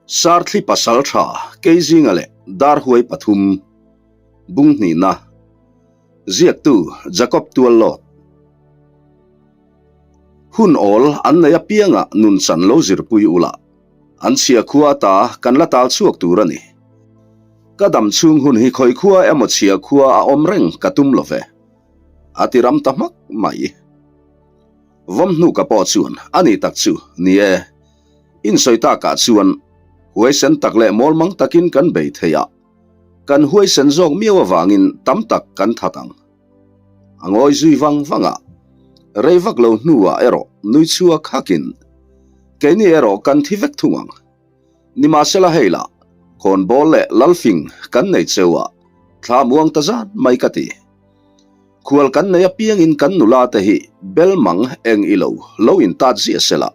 Sarthli Pasaltha Keizinga leh Darhuai pathum Bung hnihna Ziaktu Jacob Tuallawt Hun awl an nei apianga nun chan lo zirpui ula, an chhia khua ata kan la tal chhuak tur a ni. Ka dam chhung hun hi khawi khua emaw chhia khua a awm reng ka tum lo ve. A ti ram ta hmak mai. Vawm hnuka pawh chuan a ni tak chu ni e. Insawi takah chuan huaisen tak leh mawlmang takin kan bei thei a, kan huaisen zawk miau avangin tam tak kan that ang. A ngawi zui vang vang a, rei vak lo hnuah erawh nui chhuak hakin, Keini erawh kan thi vek thung ang. Nimahsela hei lah, khawnbawl leh lalfing kan nei cheu a, thla muang ta zan mai ka ti. Khual kan nei apiangin kan nula te hi bel mang eng ilo lo intat ziah sela.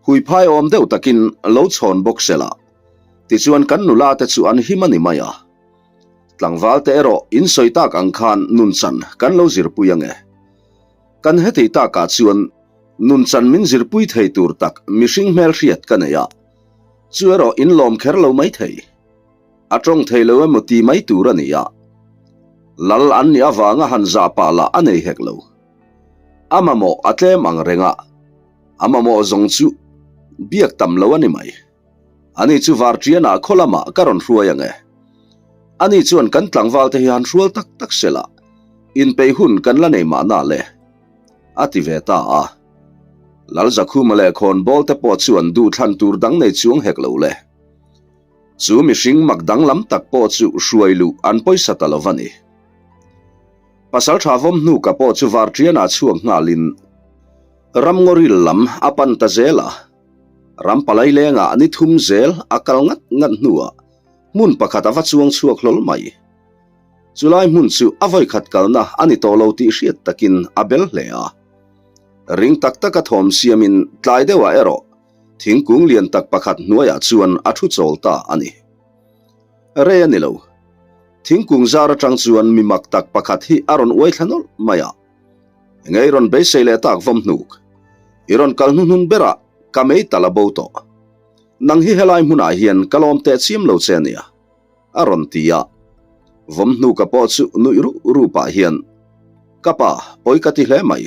Hui phai awm deuh takin lo chhawn bawk se la, tichuan kan nula te chu an him a ni mai a. Tlangval te erawh in sawi tak ang khan nunchan kan lo zirpui ange. Kan hetei takah chuan nunchan min zirpui thei tur tak mihring hmelhriat ka nei a, chu erawh in lawm kher lo mai thei. A tawng thei lo emaw ti mai tur a ni a. Lal an nih avanga han zah pah lah a nei hek lo. A mamawh a tlem ang reng a, a mamawh zawng chu biak tam lo a ni mai. Ani chu Varṭianah khaw lamah ka rawn hruai ang e. Ani chuan kan tlangval te hi han hrual tak tak se la, inpeih hun kan la nei mahna le, a ti ve ta a. Lalzakhuma leh Khawnbawl te pawh chuan duhthlan tur dang nei chuang hek lo le. Chu mihring mak danglam tak pawh chu hruai luh an pawisa ta lo va ni. Pasalṭha vawm hnuka pawh chu Varṭianah chhuak nghalin ramngawril lam a pan ta zel a. Ram palai lengah ni thum zel a kal ngat ngat hnuah hmun pakhat a va chuang chhuak hlawl mai. Chulai hmun chu a vawikhat kalna a ni tawh lo tih hriat takin a bel hle a. Ring tak taka thawm siamin tlai deuhah erawh Thingkung lian tak pakhat hnuaiah chuan a thu chawl ta a ni. Rei a ni lo. Thingkung zar atang chuan mi mak tak pakhat hi a rawn uai thla nawlh mai a. Enge i rawn beisei leh tak vawm hnuk? I rawn kal hnuhnun berah ka mei tal a bo tawh. Nang hi helai hmunah hian ka lawm teh chiam lo che ania, a rawn ti a. Vawm hnuka pawh chu nuih ruh ruh pah hian, Ka pa, pawi ka ti hle mai.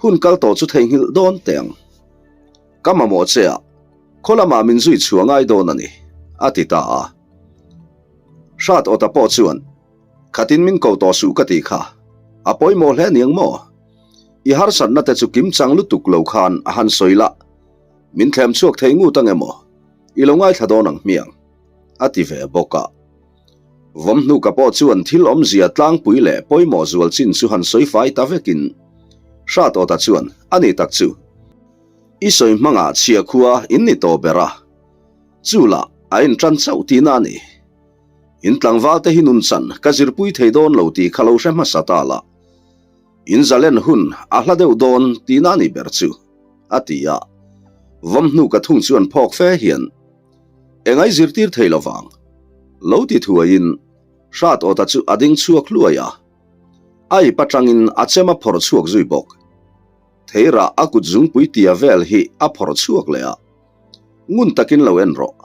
Hun kal tawh chu theihnghilh dawn teh ang. Ka mamawh che a, khaw lamah min zui chhuah ngai dawn a ni, a ti ta a. Hrat awta pawh chuan, Khatin min ko tawh suh ka tih kha, a pawimawh hle niang maw? I harsatna te chu kim chang lutuk lo khan a han sawi la, min thlem chhuak thei ngut ang emaw? I lo ngaithla dawn ang hmiang, a ti ve bawk a. Vawmhnuka pawh chuan thil awmzia tlangpui leh pawimawh zual chin chu han sawi fai ta vekin Hratawta chuan a ni tak chu i sawi hmangah chhia khua in ni tawh ber a, chu lah a intan chauh tihna a ni. In tlangval te hi nunchan ka zirpui thei dawn lo tih kha lo hre hmasa ta la, in zalen hun a hla deuh dawn tihna a ni ber chu, a ti a. Vawmhnuka thung chuan phawk fe hian. Engai zirtir thei lo vang. Lo ti thuaiin Hrat awta chu a ding chhuak hluai a. A ip atangin a chem a phawrh chhuak zui bawk. Theirah a kut zungpui tia vel hi a phawrh chhuak leh a. Ngun takin lo en rawh,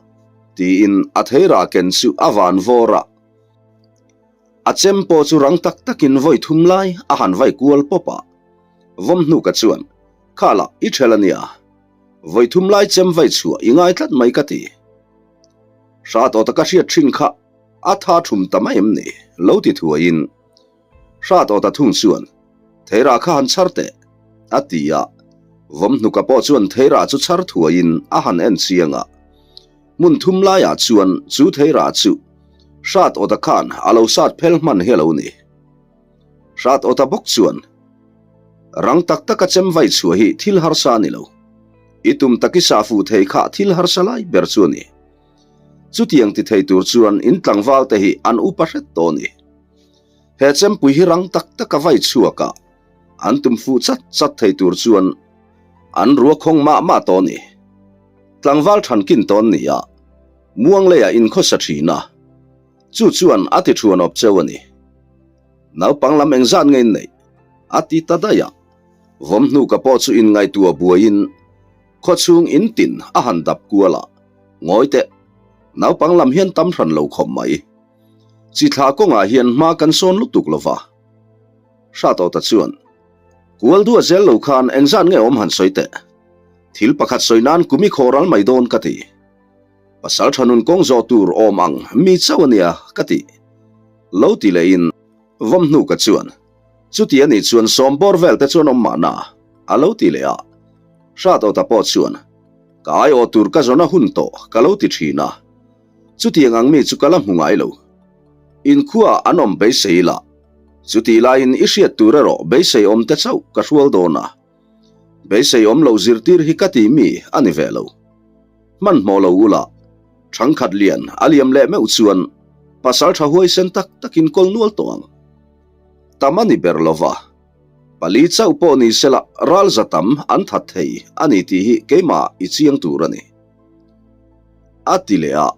tiin a theirah ken chu a van vawr a. A chem pawh chu rang tak takin vawi thum lai a han vai kual pawp a. Vawmhnuka chuan, Khalah i ṭhel a nia. Vawi thum lai chem vai chhuah i ngai tlat mai ka ti. Hra tawh taka hriat thin kha a tha thum ta mai em ni? Lo ti thuaiin Hra tawh ta thung chuan Theirah kha han chhar teh a ti a. Vawmhnuka pawh chuan Theirah chu chhar thuaiin a han en chiang a. Hmun thum laiah chuan chu Theirah chu Hrat awta khan a lo sat phel hman hi a lo ni. Hrat awta bawk chuan Rang tak taka chem vai chhuah hi thil harsa a ni lo. I tum tak i sah fuh thei kha thil harsa lai ber chu a ni. Chutiang ti thei tur chuan in tlangval te hi an upa hret tawh a ni. He chempui hi rang tak taka vai chhuak a, an tum fuh chat chat thei tur chuan an rua khawng mah mah tawh a ni. Tlangval thankin tawn ni a, muang leiah inkhawsa thin a, chu chuan a ti thuan awp cheu a ni. Naupang lam engzat nge in neih? A ti ta daih a. Vawmhnuka pawh chu inngaihtuah buaiin khawchhung in tin a han dap kual a. Ngawi teh, naupang lam hian tam hran lo khawp mai. Chi thla kawngah hian hma kan sawn lutuk lo va. Hratawta chuan, Kual duah zel lo khan engzat nge awm han sawi teh. Thil pakhat sawi nan kum i khawh ral mai dawn ka ti. Pasal tha nun kawng zawh tur awm ang mi chauh a nia ka ti. Lo ti lehin Vawmhnuka chuan, Chuti a nih chuan sawm bawr vel te chuan awm mahna a lo ti leh a. Hratawta pawh chuan, Ka aiawh tur ka zawn a hun tawh ka lo ti thin a. Chutiang ang mi chu ka la hmu ngai lo. Inkhuaah an awm beisei ila. Chutih laiin i hriat tur erawh beisei awm te chauh ka hrual dawn a. Beisei awm loh zirtir hi ka ti mi a ni ve lo. Hmanhmawh lo ula, thangkhat lian a liam leh meuh chuan pasal tha huaisen tak takin kawl nual tawh ang. Tam a ni ber lova, pali chauh pawh ni sela ral za tam an that thei a ni tih hi keimah i chiang tur a ni. A ti leh a,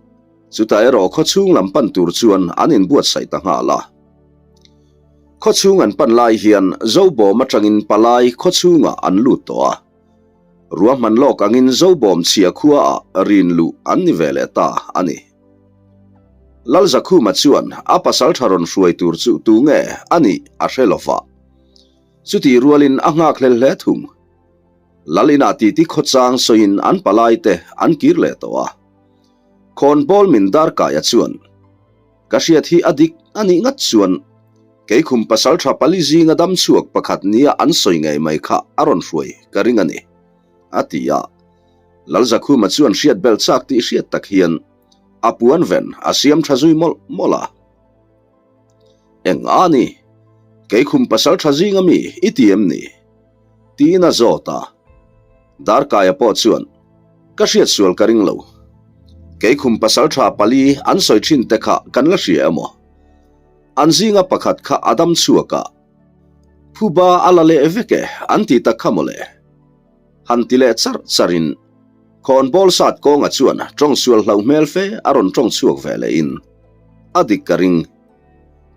chutah erawh khawchhung lam pan tur chuan an inbuatsaih ta nghal a. Khawchhung an pan lai hian Zobawm atangin palai khawchhungah an lut tawh a. Ruahman lawk angin Zobawm chhia khuaah rin luh an ni ve leh ta a ni. Lalzakhuma chuan a pasaltha rawn hruai tur chu tu nge a nih a hre lo va. Chutih rualin a nghakhlel hle thung. Lal inah titi khawchang sawiin an palaite an kir leh tawh a. Khawnbawl min darkaia chuan. Ka hriat hi a dik a nih ngat chuan keikhum pasaltha pali zinga dam chhuak pakhat nia an sawi ngei mai kha a rawn hruai ka ring a ni, a ti a. Lalzakhuma chuan hriat belh chak tih hriat tak hian a puan ven a siam tha zui mawlh mawlh a. Eng a ni? Keikhum pasaltha zinga mi i ti em ni? Tiin a zawt a. Darkaia pawh chuan, Ka hriat sual ka ring lo. Keikhum pasaltha pali an sawi thin te kha kan la hria emaw? An zinga pakhat kha a dam chhuak a, Phuba a la leh vek e an ti tak kha mawle. Han ti leh charh charhin khawnbawl sat kawnga chuan tawng sual hlauh hmel fe a rawn tawng chhuak ve lehin, A dik ka ring.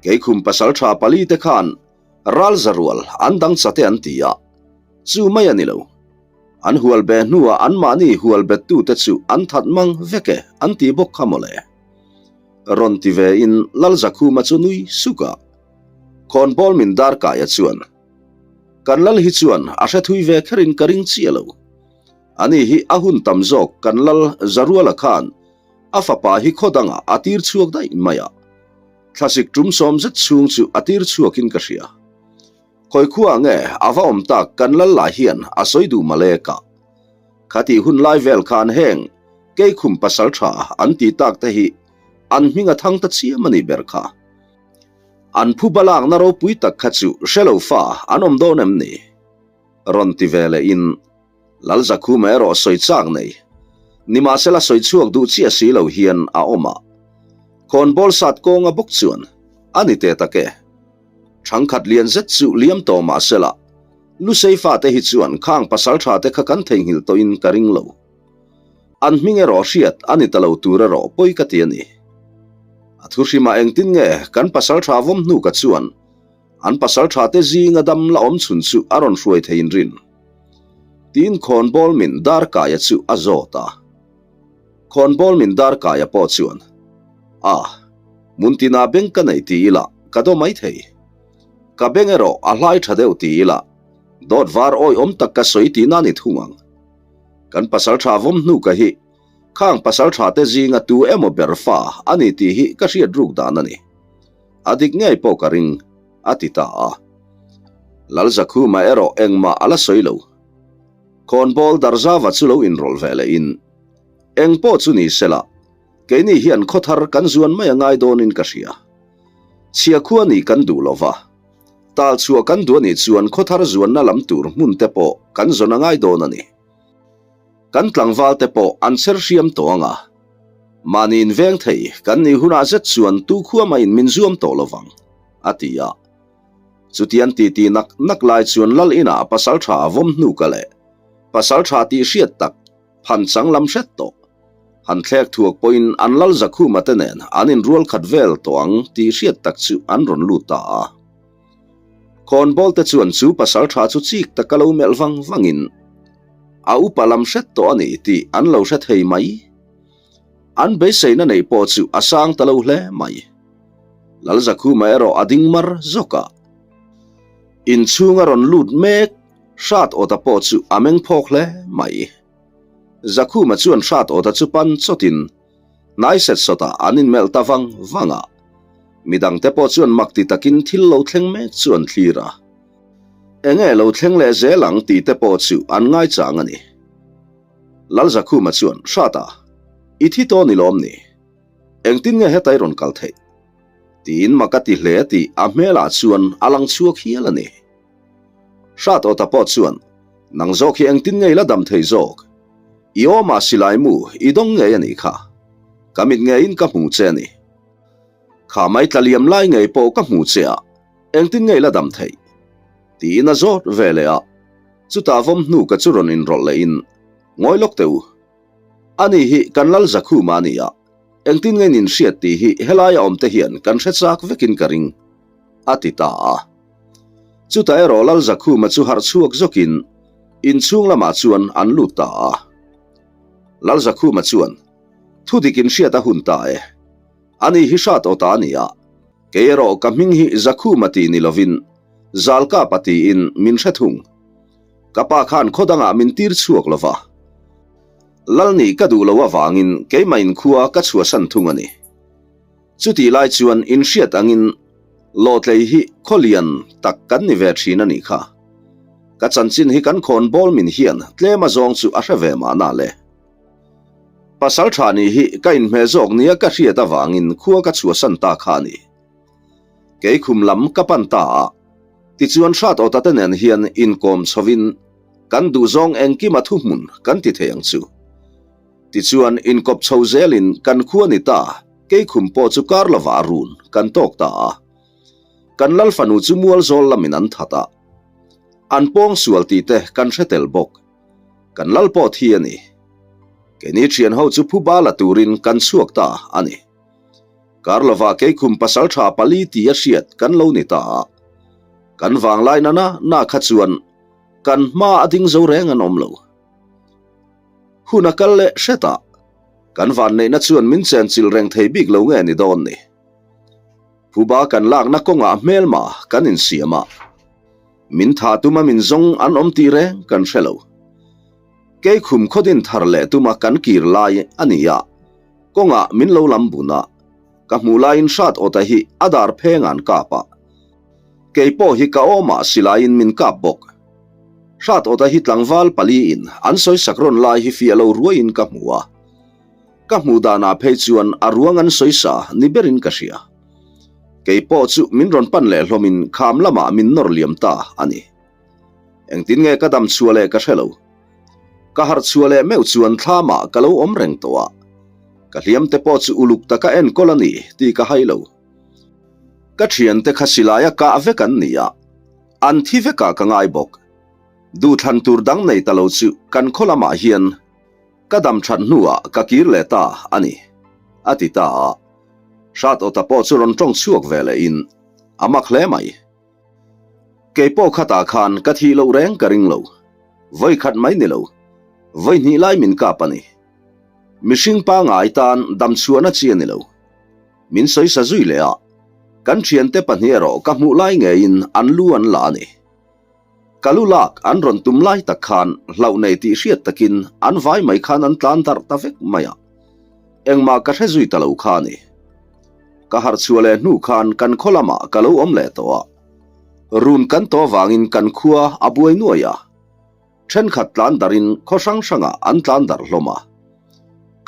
Keikhum pasaltha pali te khan Ral zarual an dang chate an ti a, chu mai a ni lo. An hual be hnuah anmahni hual bettute chu an that mang vek e an ti bawk kha mawle. Rawn ti ve in Lalzakhuma chu nui suk a. Khawnbawl min darkaia chuan, Kan lal hi chuan a hre thui ve kherin ka ring chiah lo. Ani hi a hun tam zawk kan lal Zaruala khan a fapa hi khaw dangah a tir chhuak daih mai a. Thlasik tum sawm zet chhung chu a tir chhuakin ka hria. Khawi khuaah nge a va awm tak kan lal lah hian a sawi duh malek a. Khatih hun lai vel khan heng Keikhum pasal tha an ti tak te hi an hming a thang ta chiam a nih ber kha. An phu balakna ropui tak kha chu hre lo fa an awm dawn em ni? Rawn ti ve leh in Lalzakhuma erawh sawi chak nei. Nimahsela sawi chhuak duh chiah si lo hian a awm a. Khawnbawl sat kawnga bawk chuan a ni te tak e. Thangkhat lian zet chu liam tawh mahsela Lusei fate hi chuan khang pasaltha te kha kan theihnghilh tawhin ka ring lo. An hming erawh hriat a ni ta lo tur erawh pawi ka ti a ni. A thuhrimah engtin nge kan pasaltha vawm hnu ka chuan An pasal tha te zinga dam la awm chhun chu a rawn hruai theiin rin. Tiin khawnbawl min Darkaia chu a zawt a. Khawnbawl min Darkaia pawh chuan, A, Muntina beng ka nei ti ila ka daw mai thei. Ka beng erawh a hlai tha deuh ti ila dawt var awihawm tak ka sawi tihna ni thung ang. Kan pasal tha vawm hnu ka hi khang pasal tha te zinga tu emaw ber fa a ni tih hi ka hriat ruk dan a ni. A dik ngei pawh ka ring, a ti ta a. Lalzakhuma erawh engmah a la sawi lo. Khawnbawl Darzava chu lo inrawlh ve lehin, Eng pawh chu ni sela, keini hian khawthar kan zuan mai a ngai dawnin ka hria. Chhia khua nih kan duh lo va, tal chhuah kan duh a nih chuan khawthar zuanna lam tur hmun te pawh kan zawn a ngai dawn a ni. Kan tlangval te pawh an cher hriam tawh ang a, mahni inveng thei kan nih hunah zet chuan tu khua mahin min zuam tawh lo vang, a ti a. Chutian titi nak nak lai chuan Lal inah pasal tha vawm hnuka leh pasal tha tih hriat tak phan chang lam hret tawh. Han thlek thuak pawhin an Lal Zakhuma te nen an inrual khat vel tawh ang tih hriat tak chu an rawn lut ta a. Khawnbawl te chuan chu pasal tha chu chik taka lo melh vang vangin a upa lam hret tawh a ni tih an lo hre thei mai. An beiseina neih pawh chu a sang ta lo hle mai. Lalzakhuma erawh a ding mar zawk a. Inchhung a rawn lut mek Hrat Awta pawh chu a meng phawk hle mai. Zakhuma chuan Hrat Awta chu pan chawtin hnai set sawtah an inmelh ta vang vang a. Midangte pawh chuan mak ti takin thil lo thleng mek chu an thlir a. Enge lo thleng leh zel ang tih te pawh chu an ngaichang a ni. Lalzakhuma chuan, Hrata, i thi tawh ni lawm ni? Engtin nge hetai rawn kal theih? Tiin mak a ti hle tih a hmelah chuan a lang chhuak hial a ni. Hrat Awta pawh chuan, Nang zawk hi engtin nge i la dam thei zawk? I awmah silai mu i dawng ngei a nih kha. Ka mit ngeiin ka hmu che a ni. Kha mai tla liam lai ngei pawh ka hmu che a, engtin nge i la dam theih? Tiin a zawt ve leh a. Chutah vawm hnu ka chu rawn inrawlh lehin, Ngawi lawk teh u. Ani hi kan lal Zakhuma a ni a, engtin nge in inhriat tih hi helaia awmte hian kan hre chak vekin ka ring, a ti ta a. Chutah erawh lal Zakhuma chu harh chhuak zawkin inchhung lamah chuan an lut ta a. Lal Zakhuma chuan, Thudik inhriat a hun ta e. Ani hi hrat aw ta a ni a, kei erawh ka hming hi Zakhuma tih ni lovin Zalkapa tiin min hre thung. Ka pa khan khaw dangah min tir chhuak lo va. Lal nih ka duh lo avangin keimah inkhua ka chhuahsan thung a ni. Chutih lai chuan inhriat angin Lawtlei hi khaw lian tak kan ni ve thin a nih kha. Ka chanchin hi kan khawn bawl min hian tlem a zawng chu a hre ve mahna le. Pasal tha nih hi ka inhmeh zawk nia ka hriat avangin khua ka chhuahsan ta kha a ni. Kei khum lam ka pan ta a, tichuan hrat awta te nen hian inkawm chhovin kan duhzawng engkima thuhmun kan ti thei ang chu. Tichuan inkawp chho zelin kan khua ni ta, kei khum pawh chu kar lovah run kan tawk ta a. Kan lal fanu chu mual zawl lamin an that a, an pawng sual tih te kan hre tel bawk. Kan lal pawh thi a ni. Keini thian ho chu phuba la turin kan chhuak ta a ni. Kar lovah keikhum pasal tha pali tih a hriat kan lo ni ta a. Kan vanglai na na na kha chuan kan hma a ding zo reng an awm lo. Hun a kal leh hret a, kan vanneihna chuan min chenchilh reng thei bik lo nge ni dawn ni. Phuba kan lakna kawngah hmelma kan insiam a. Min tha tuma min zawng an awm tih reng kan hre lo. Keikhum khawdin thar leh tuma kan kir lai a ni a, kawngah min lo lam bun a, ka hmuh laiin hrat awta hi a dar pheng an kap a. Kei pawh hi ka awmah silaiin min kap bawk. Hrat awta hi tlangval paliin an sawisak rawn lai hi fiah lo ruaiin ka hmu a. Ka hmuh danah phei chuan a ruang an sawisa ni berin ka hria. Kei pawh chu min rawn pan leh hlawmin kham lamah min nawr liam ta a ni. Engtin nge ka dam chhuah leh ka hre lo. Ka harh chhuah leh meuh chuan thlamah ka lo awm reng tawh a. Ka hliam te pawh chu uluk taka enkawl a ni tih ka hai lo. Ka thiante kha silaia kah vek an ni a, an thi vekah ka ngai bawk. Duhthlan tur dang nei ta lo chu kan khaw lamah hian Ka dam that hnuah ka kir leh ta a ni, a ti ta a. Hrat awta pawh chu rawn tawng chhuak ve lehin a mak hle mai. Kei pawh khatah khan ka thih loh reng ka ring lo. Vawi khat mai ni lo, vawi hnih lai min kap a ni. Mihring pangai tan dam chhuahna chi a ni lo. Min sawisa zui leh a, kan thiante pahnih erawh ka hmuh lai ngeiin an lu an la a ni. Ka lu lak an rawn tum lai tak khan hlauh nei tih hriat takin an vai mai khan an tlan darh ta vek mai a, engmah ka hre zui ta lo kha a ni. Ka harh chhuah leh hnu khan kan khaw lamah ka lo awm leh tawh a, run kan tawh avangin kan khua a buai nuai a, thenkhat tlan darhin khaw hrang hrangah an tlan darh hlawm a,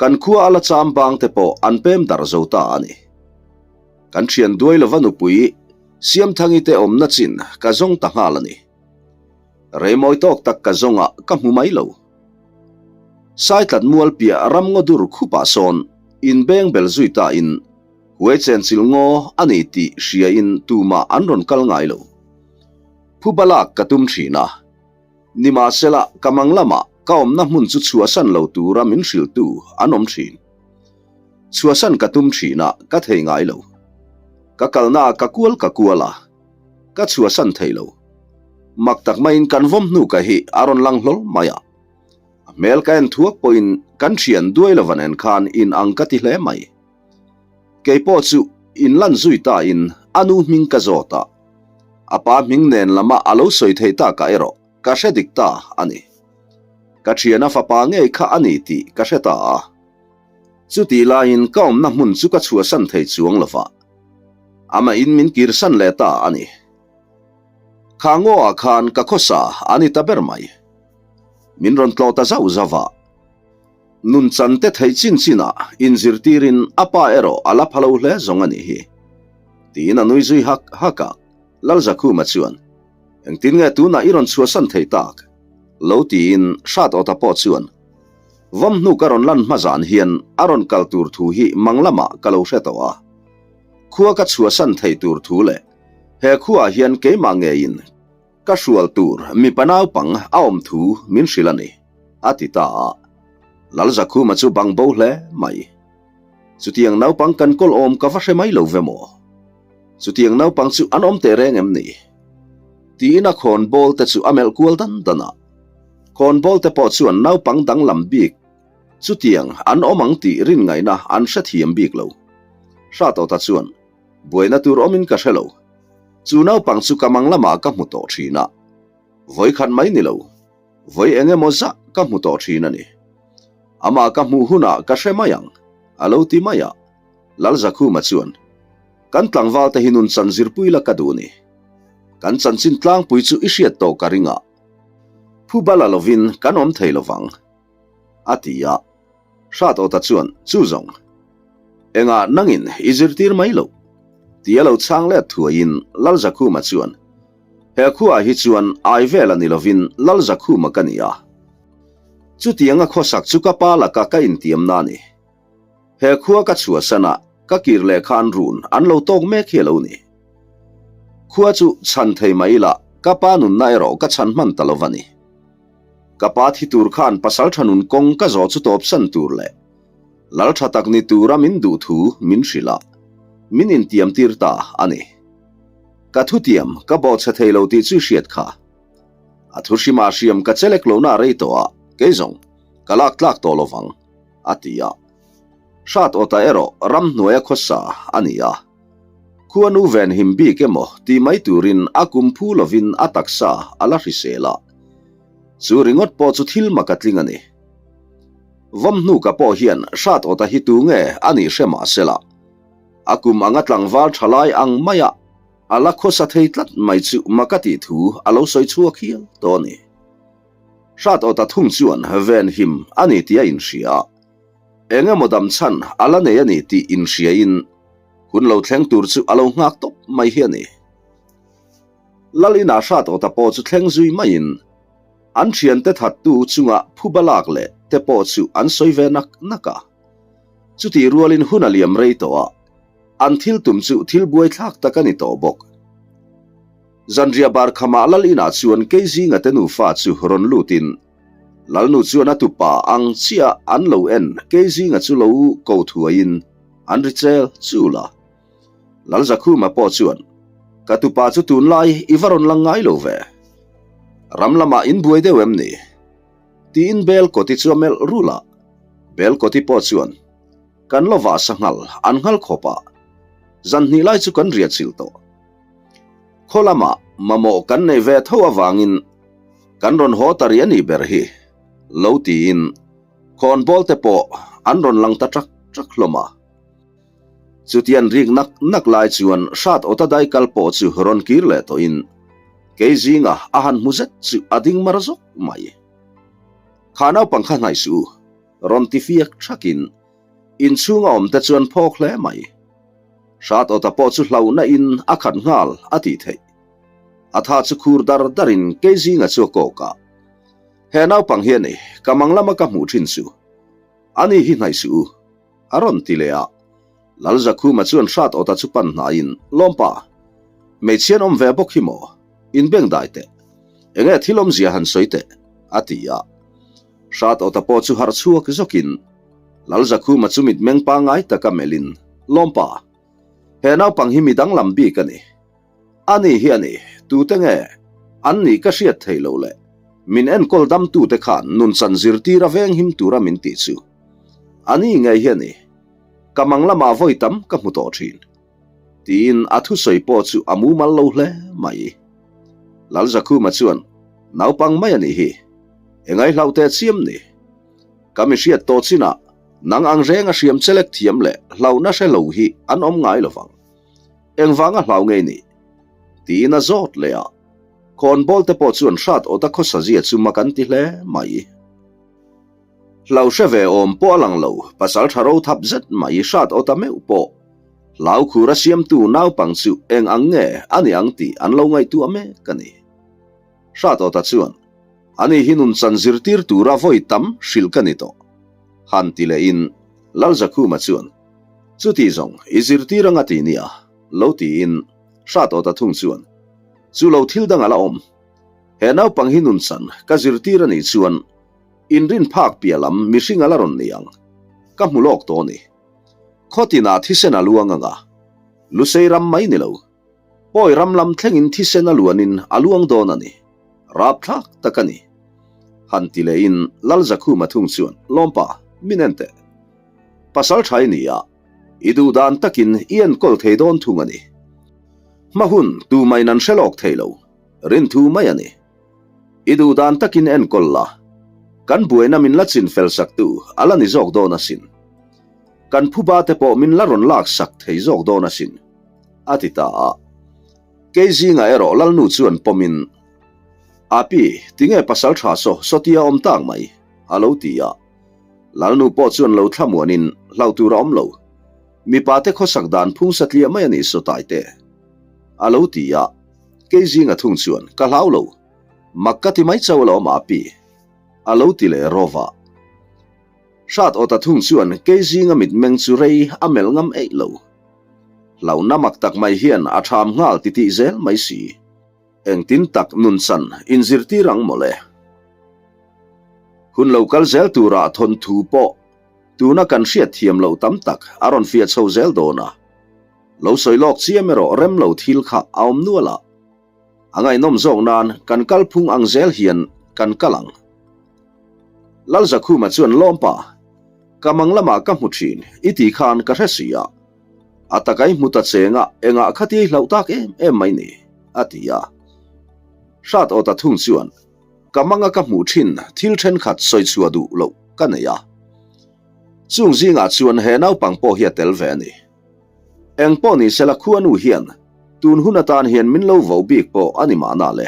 kan khua a la cham bang te pawh an pem darh zo ta a ni. Kan thian duai lova nupui Siamthangi te awmna chin ka zawng ta nghal a ni. Reimawi tawk tak ka zawng a, ka hmu mai lo. Saitlat mual piah ram ngaw dur khupah sawn inbeng bel zui ta in huai chenchilh ngaw a ni tih hria in tumah an rawn kal ngai lo. Phuba lak ka tum thin a. Nimahsela ka mang lamah ka awmna hmun chu chhuahsan lo tura min hrilhtu an awm thin. Chhuahsan ka tum thin a, ka thei ngai lo. Ka kalna ah ka kual ka kual a, ka chhuahsan thei lo. Mak tak maiin kan vawm hnu ka hi a rawn lang hlawl mai a. hmel ka en thuak pawhin kan thian duai lova nen khan in ang ka ti hle mai. Kei pawh chu in lan zui ta in a nu hming ka zawt a, a pa hming nen lama a lo sawi theih takah erawh ka hre dik ta a ni. Ka thiana fapa ngei kha a ni tih ka hre ta a. Chutih laiin ka awmna hmun chu ka chhuahsan thei chuang lova, amah in min kirsan leh ta a ni. Kha ngaw ah khan ka khawsa a ni ta ber mai. Min rawn tlawh ta zauh zauh a. Nun chan te theih chin chin ah inzirtir in a pa erawh a la pha lo hle zawng a nih hi. Tiin a nui zui hak hak a, Lalzakhuma chuan, Engtin nge tunah i rawn chhuahsan thei tak? Lo tiin hrat awta pawh chuan, Vawmhnu ka rawn lan hma zan hian a rawn kal tur thu hi mang lamah ka lo hre tawh a. Khua ka chhuahsan thei tur thu leh he khuaah hian keimah ngeiin ka hrual tur mipa naupang a awm thu min hrilh a ni, a ti ta a. Lalzakhuma chu bang bo hle mai. Chutiang naupang kan kawl awm ka va hre mai lo ve maw? Chutiang naupang chu an awm teh reng em ni? Tiin a khawnbawl te chu a melh kual dan dan a. Khawnbawl te pawh chuan naupang danglam bik chutiang an awm ang tih rin ngaihna an hrethiam bik lo. Hratawta chuan, Buaina tur awmin ka hre lo. Chu naupang chu ka mang lamah ka hmu tawh thin a. Vawikhat mai ni lo. Vawi eng emaw zah ka hmu tawh thin a ni. Amah ka hmuh hunah ka hre mai ang, a lo ti mai a. Lalzakhuma chuan, Kan tlangval te hi nun chan zirpui la ka duh ni. Kan chanchin tlangpui chu i hriat tawh ka ring a. Phu bala lovin kan awm thei lovang, a ti a. Hratawta chuan, Chu zawng, engah nangin i zirtir mai loh? Ti a lo chhang let thuaiin Lalzakhuma chuan, He khuaah hi chuan ai vela ni lovin Lalzakhuma ka ni a. Chutianga khawsak chu ka pa laka ka intiamna a ni. He khua ka chhuahsan a, ka kir leh khan run an lo tawk mek hi a lo ni. Khua chu chhan thei mai ila, ka pa nunna erawh ka chhan hman ta lo va ni. Ka pa thi tur khan pasal tha nun kawng ka zawh chu tawpsan tur leh lal tha tak ni tura min duh thu min hrilh a, min intiam tir ta a ni. Ka thutiam ka bawhchhe thei lo tih chu i hriat kha. A thu hrimah hriam ka chelek lohna a rei tawh a, kei zawng ka lak tlak tawh lo vang. a ti a. Hrat awta erawh ramhnuaia khawsa a ni a. Khuanu venhim bik emaw ti mai turin a kum phu lovin a taksa a la hrisel a. Chu ringawt pawh chu thil mak a tling a ni. Vawmhnuka pawh hian hrat awta hi tu nge a nih hre mah sela, a kum anga tlangval tha lai ang maia a la khawsa thei tlat mai chu mak a tih thu a lo sawi chhuak hial tawh a ni. Hrat awta thung chuan venhim a ni tih a inhria a, eng emaw dam chhan a la nei a ni tih inhriain hun lo thleng tur chu a lo nghak tawp mai hi a ni. Lal inah hrat awta pawh chu thleng zui maiin an thiante thattu chunga phuba lak leh te pawh chu an sawi ve nak nak a. Chutih rualin hun a liam rei tawh a, an thil tum chu thil buaithlak tak a ni tawh bawk. Zanriah bar khamah Lal inah chuan Keizinga te nufa chu rawn lutin Lalnu chuan a tupa ang chiah an lo en Keizinga chu lo ko thuaiin an ri chel chul a. Lalzakhuma pawh chuan, Ka tupa chu tunlai i va rawn lang ngai lo ve. Ram lamah in buai deuh em ni? Tiin Belkawti chu a melh rulh a. Belkawti pawh chuan, Kan lo vah sanghal an nghal khawp a, zan hnih lai chu kan riah chilh tawh. Khaw lamah mamawh kan nei ve tho avangin kan rawn haw ta rih a nih ber hi, lo tiin khawnbawl te pawh an rawn lang ta ṭak ṭak hlawm a. Chutian rik nak nak lai chuan hrat awta dai kal pawh chu rawn kir leh tawhin kei zinga a han hmu zet chu a ding mar zawk mai. Kha naupang kha hnaih suh u, rawn ti fiak ṭhakin inchhunga awm te chuan phawk hle mai. Hrat awta pawh chu hlauhna in a khat nghal a tih theih. A tha chu khur dar dar in kei zinga chu a kawk a. He naupang hi a ni, ka mang lama ka hmuh thin chu. Ani hi hnaih suh u, a rawn ti leh a. Lalzakhuma chuan hrat awta chu pan hnaiin, Lawmpa, hmeichhia an awm ve bawk hi maw? Inbeng dai teh. Enge thil awmzia han sawi teh, a ti a. Hrat awta pawh chu harh chhuak zawkin Lalzakhuma chu mitmeng pangngai taka melhin, Lawmpa, he naupang hi mi danglam bik a ni. Ani hi a ni, tute nge an nih ka hriat theih loh le. Min enkawl damtute khan nunchan zirtir a venghim tura min tih chu a ni ngei hi a ni. Ka mang lamah vawi tam ka hmu tawh thin. Tiin a thusawi pawh chu a mumal lo hle mai. Lalzakhuma chuan, Naupang mai a nih hi. Engai hlauh teh chiam ni. Ka mi hriat tawh chinah nang ang reng a hriam chelek thiam leh hlauhna hre lo hi an awm ngai lovang. Engvanga hlau ngei ni? Tiin a zawt leh a. Khawnbawl te pawh chuan hrat awta khawsa zia chu mak an ti hle mai. Hlau hre ve awm pawh a lang lo, pasal tha ro thap zet mai hrat awta meuh pawh. Hlau khur a siamtu naupang chu eng ang nge a ni ang tih an lo ngaihtuah mek a ni. Hrat awta chuan, Ani hi nunchan zirtir tura vawi tam hrilh ka ni tawh. Han ti lehin Lalzakhuma chuan, Chuti zawng i zirtir anga ti nia, lo tiin Hrat awta thung chuan, Chu lo thil dang a la awm. He naupang hi nunchan ka zirtir a nih chuan inrin phak piah lam mihring a la rawn ni ang. Ka hmu lawk tawh a ni. Khaw tinah thisen a luang anga, Lusei ram mai ni lo. Pawi ram lam thlengin thisen a luanin a luang dawn a ni. Rapthlak tak a ni. Han ti lehin Lalzakhuma thung chuan, Lawmpa, min en teh. Pasal tha i ni a, i duh dan takin i enkawl thei dawn thung a ni. Hma hun tumain an hre lawk thei lo, rinthu mai a ni. I duh dan takin enkawl la, kan buaina min la chin fel saktu a la ni zawk dawn asin. Kan phuba te pawh min la rawn lak sak thei zawk dawn asin, a ti ta a. Kei zingah erawh Lalnu chuan pawmin, Api, tinge pasal tha saw sawtia awm tak mai? a lo ti a. Lalnu pawh chuan lo thlamuanin hlau tur a awm lo. Mipa te khawsak dan phung satliah mai a nih saw Taite, a lo ti a. Kei zinga thung chuan, Ka hlau lo. Mak ka ti mai chauh alawm Api, a lo ti leh rawva. Hrat awta thung chuan kei zinga mitmeng chu rei a melh ngam eih lo. Hlauhna mak tak mai hian a ṭham nghal titih zel mai si. Engtin tak nunchan inzirtir ang mawle. Hun lo kal zel turah thawnthu pawh tuna kan hriat thiam loh tam tak a rawn fiah chho zel dawn a. Lo sawi lawk chiam erawh rem lo thil kha a awm nual a. A ngaihnawm zawk nan kan kalphung ang zel hian kan kal ang. Lalzakhuma chuan Lawmpa, ka mang lamah ka hmu thin i ti khan ka hre si a. A takai hmu ta cheng a, engah kha ti hlauh tak em em mai ni, a ti a. Hrat awta thung chuan, Ka manga ka hmuh thin thil thenkhat sawi chhuah duh loh ka nei a. Chung zingah chuan he naupang pawh hi a tel ve a ni. Eng pawh ni sela khuanu hian tun hun atan hian min lo vo bik pawh a ni mahna le.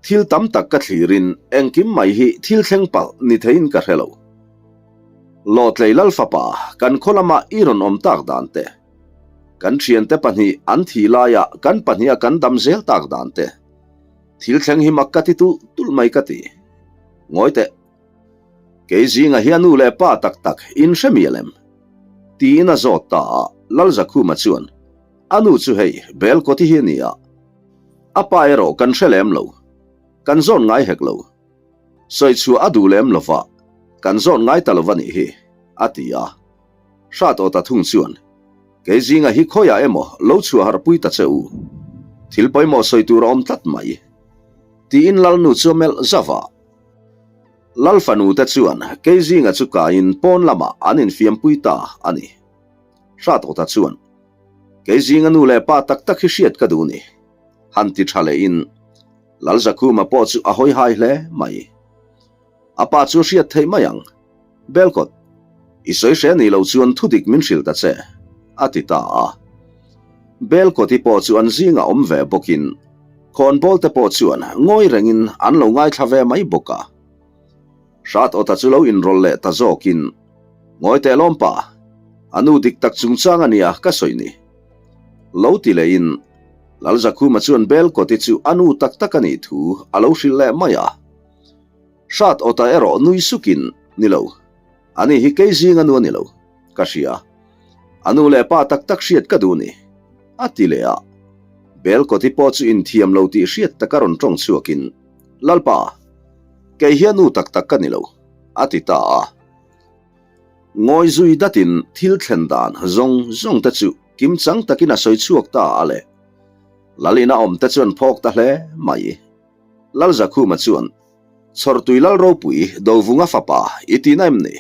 Thil tam tak ka thlirin engkim mai hi thil thleng palh ni theiin ka hre lo. Lawtlei Lalfapa kan khaw lama i rawn awm tak dan te, kan thiante pahnih an thih laia kan pahniha kan dam zel tak dan te, thil thleng hi mak ka ti tulh tulh mai ka ti. Ngawi teh. Kei zinga hi a nu leh pa tak tak in hre mial em? Tiin a zawt ta a, Lalzakhuma chuan, A nu chu hei, Belkawti hi a ni a. A pa erawh kan hre lem lo. Kan zawn ngai hek lo. Sawi chhuah a duh lem lo va, kan zawn ngai ta lo va nih hi, a ti a. Hrat aw ta thung chuan, Kei zinga hi khawiah emaw lo chhuah harhpui ta che u. Thil pawimawh sawi tur a awm tlat mai. Tiin Lalnu chu a melh zauh a. Lal fanu te chuan kei zinga chu kaiin pawn lamah an infiampui ta a ni. Hrat aw ta chuan, Kei zinga nu leh pa tak tak hi hriat ka duh ni. Han ti tha lehin Lalzakhuma pawh chu a hawi hai hle mai. A pa chu a hriat theih mai ang. Belkawt, i sawi hre ni lo chuan thudik min hrilh ta che, a ti ta a. Belkawti pawh chu an zingah awm ve bawkin khawnbawl te pawh chuan ngawi rengin an lo ngaithla ve mai bawk a. Hrat awta chu lo inrawlh leh ta zawkin, Ngawi teh lawm pa, a nu dik tak chungchang a nia ka sawi ni. Lo ti lehin Lalzakhuma chuan Belkawti chu a nu tak tak a nih thu a lo hrilh leh mai a. Hrat awta erawh nui sukin, Ni lo, ani hi kei zing a nu a ni lo, ka hria. A nu leh pa tak tak hriat ka duh ni, a ti leh a. Belkawti pawh chu inthiam lo tih hriat taka rawn tawng chhuakin, Lalpa, kei hi a nu tak tak ka ni lo, a ti ta a. Ngawi zui datin thil thlen dan zawng zawng te chu kimchang takin a sawi chhuak ta a le. Lalina awm te chuan phawk ta hle mai. Lalzakhuma chuan, Chhawrtui Lal ropui Dovunga fapa i tihna em ni?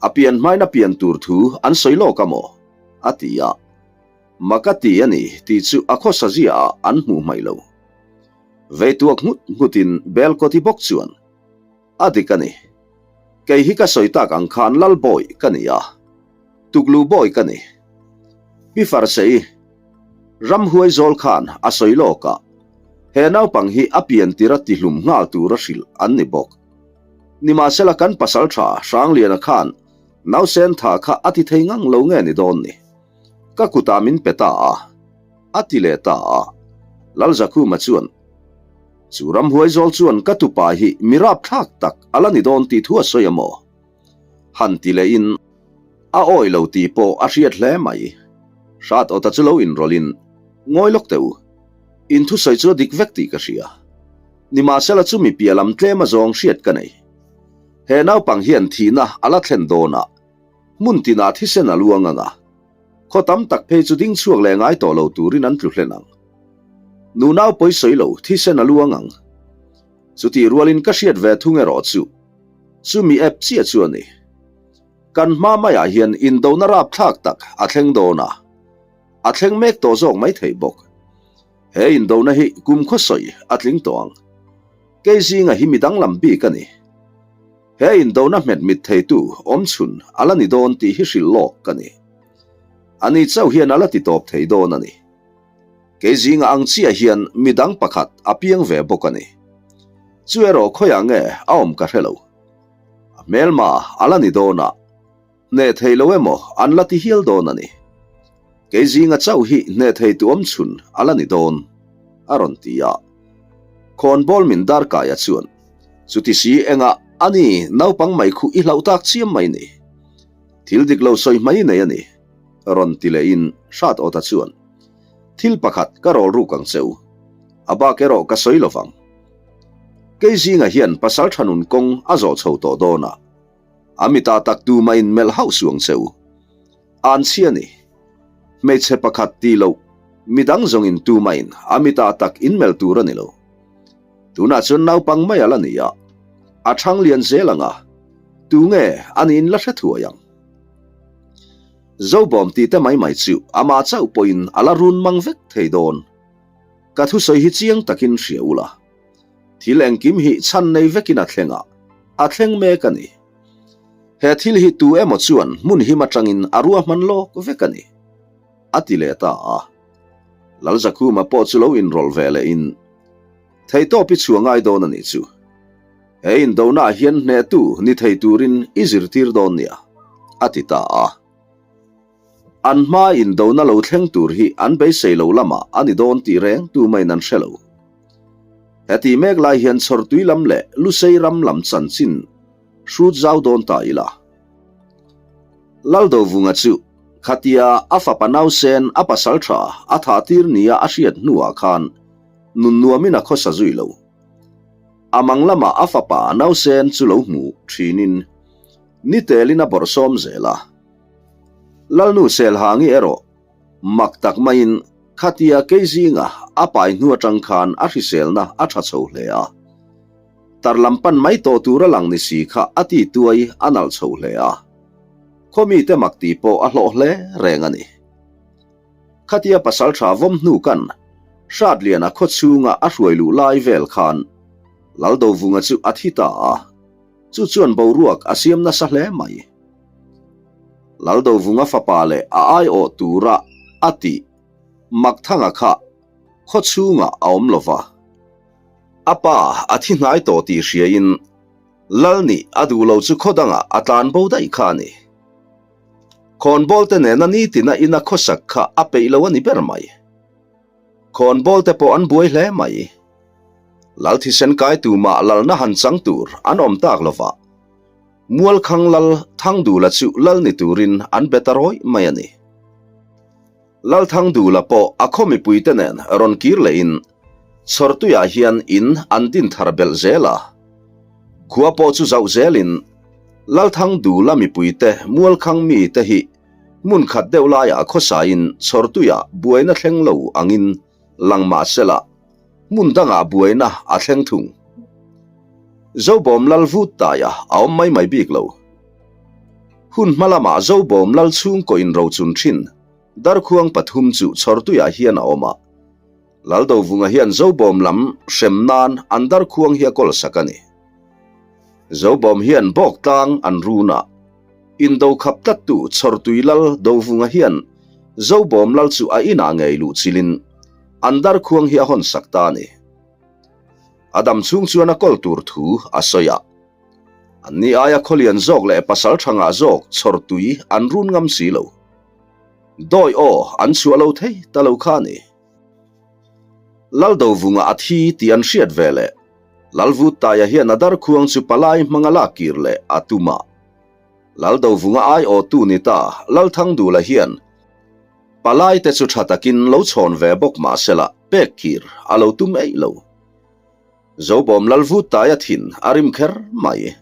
A pian hmain a pian tur thu an sawi lawk a maw? a ti a. Mak a ti a ni tih chu a khawsa zia ah an hmuh hmaih lo. Vei tuak nghut nghutin Belkawti bawk chuan, A dik a ni. Kei hi ka sawi tak ang khan Lal bawi ka ni a, tukluh bawi ka ni. Pi Farsei, Ramhuai zawl khan a sawi lawk a, he naupang hi a pian tir a tihlum nghal tur a hrilh an ni bawk. Nimahsela kan pasal tha Hrangliana khan nausen tha kha a ti thei ngang lo nge ni dawn ni? Ka kutah min pe ta a, a ti leh ta a. Lalzakhuma chuan, Chu ramhuai zawl chuan ka tupa hi mi rapthlak tak a la ni dawn tih thu a sawi a maw? Han ti lehin a awi lo tih pawh a hriat hle mai. Hrat awta chu lo inrawlhin, Ngawi lawk teh u, in thusawi chu a dik vek tih ka hria. Nimahsela chu mi piah lam tlem a zawng hriat ka nei. He naupang hian thihna a la thlen dawn a, hmun tinah thisen a luang ang a, khaw tam tak phei chu ding chhuak leh ngai tawh lo turin an tlu hlen ang. Nunau pawi sawi lo, thisen a luang ang. Chutih rualin ka hriat ve thung erawh chu, chumi app chiah chu a ni. Kan hma maiah hian indona rapthlak tak a thleng dawn a, a thleng mek tawh zawk mai thei bawk. He indona hi kum khaw sawi a tling tawh ang. Kei zinga hi mi danglam bik a ni. He indona hmet mit theitu awmchhun a la ni dawn tih hi hrilh lawk ka ni. Ani chauh hian a la ti tawp thei dawn a ni. Kei zinga ang chiah hian mi dang pakhat a piang ve bawk a ni. Chu erawh khawiah nge a awm ka hre lo. A hmelma a la ni dawn a, hneh thei lo emaw an la ti hial dawn a ni. Kei zinga chauh hi hneh thei tu awm chhun a la ni dawn, a rawn ti a. Khawnbawl min darkaia chuan, Chuti si engah a ni naupang mai khuh i hlauh tak chiam mai ni. Thil dik lo sawi mai nei a ni, rawn ti lehin Hrat Awta chuan, Thil pakhat ka rawl ruk ang che u, a bak erawh ka sawi lovang. Kei zinga hian pasal tha nun kawng a zawh chho tawh dawn a, a mitah tak tumah in melh hauh suang che u. An chhia ni. Hmeichhe pakhat ti loh, midang zawngin tumah in a mitah tak in melh tur a ni lo. Tunah chuan naupang mai a la ni a, a thang lian zel ang a, tunge a niin la hre thuai ang. Zobawm tih te mai mai chu amah chauh pawhin a la run mang vek thei dawn. Ka thusawi hi chiang takin hria ula. Thil engkim hi chhan nei vekin a thleng a, a thleng mek a ni. He thil hi tu emaw chuan hmun him atangin a ruahman lawk vek a ni, a ti leh ta a. Lalzakhuma pawh chu lo inrawlh ve lehin, Theihtawp i chhuah ngai dawn a nih chu. He indonaah hian hnehtu ni thei turin i zirtir dawn nia, a ti ta a. An hma indona lo thleng tur hi an beisei lo lamah a ni dawn tih reng tumain an hre lo. Heti mek lai hian Chhawrtui lam leh Lusei ram lam chanchin hrut zau dawn ta ila. Laldovunga chu khatia a fapa nausen a pasal tha a thah tir nia a hriat hnuah khan nun nuamin a khawsa zui lo. A mang lamah a fapa nausen chu lo hmu thinin ni telin a bawrhsawm zel a. Lalnu Selhangi erawh mak tak maiin khatia kei zinga a pai hnu atang khan a hriselna a tha chho hle a. Tar lam pan mai tawh tur a lang ni si kha a ti tuai a nalh chho hle a. Khaw mite mak tih pawh a hlawh hle reng a ni. Khatia pasal tha vawm hnu kan Hratliana khaw chhunga a hruai luh lai vel khan Laldovunga chu a thi ta a, chu chuan boruak a siam nasa hle mai. Laldovunga fapa leh a aiawh tura a tih Makthanga kha khaw chhungah a awm lova. A pa a thi hnai tawh tih hriain Lal nih a duh lo chu khaw dangah a tlan bo daih kha a ni. Khawnbawl te nena nitina ina khawsak kha a peih lo a ni ber mai. Khawnbawl te pawh an buai hle mai. Lal thisen kai tumah lalna han chang tur an awm tak lova. Mualkhang Lal Thangdula chu lal ni turin an be ta rawih mai a ni. Lal Thangdula pawh a khaw mipuite nen rawn kir lehin Chhawrtuiah hian in an din thar belh zel a. Khua pawh chu zauh zelin Lal Thangdula mipuite Mualkhang mite hi hmun khat deuh laiah khawsain Chhawrtuiah buaina thleng lo angin lang mah sela. Hmun dangah buaina a thleng thung. Zobawm Lal vut taia a awm mai mai bik lo. Hun hma lamah Zobawm Lal chhungkaw inrochun thin Darkhuang pathum chu Chhawrtuiah hian a awm a. Laldovunga hian Zobawm lam hrem nan an darkhuang hi a kawl sak a ni. Zobawm hian bawk tlang an run a, indo khap tlattu Chhawrtui Lal Dovunga hian Zobawm Lal chu a inah ngei luh chilin an darkhuang hi a hawn sak ta a ni. A dam chhung chuan a kawl tur thu a sawi a. Anni aia khawlian zawk leh pasal tha ngah zawk Chhawrtui an run ngam si lo. Dawi aw, an chhuah lo thei ta lo kha a ni. Laldovunga a thi tih an hriat ve leh Lalvuttaia hian a darkhuang chu palai hmanga lak kir leh a tum a. Laldovunga aiawhtu ni ta Lalthangdula hian palai te chu tha takin lo chhawn ve bawk mah sela pek kir a lo tum eih lo. Zobawm Lalvuttaia thin a rim kher mai.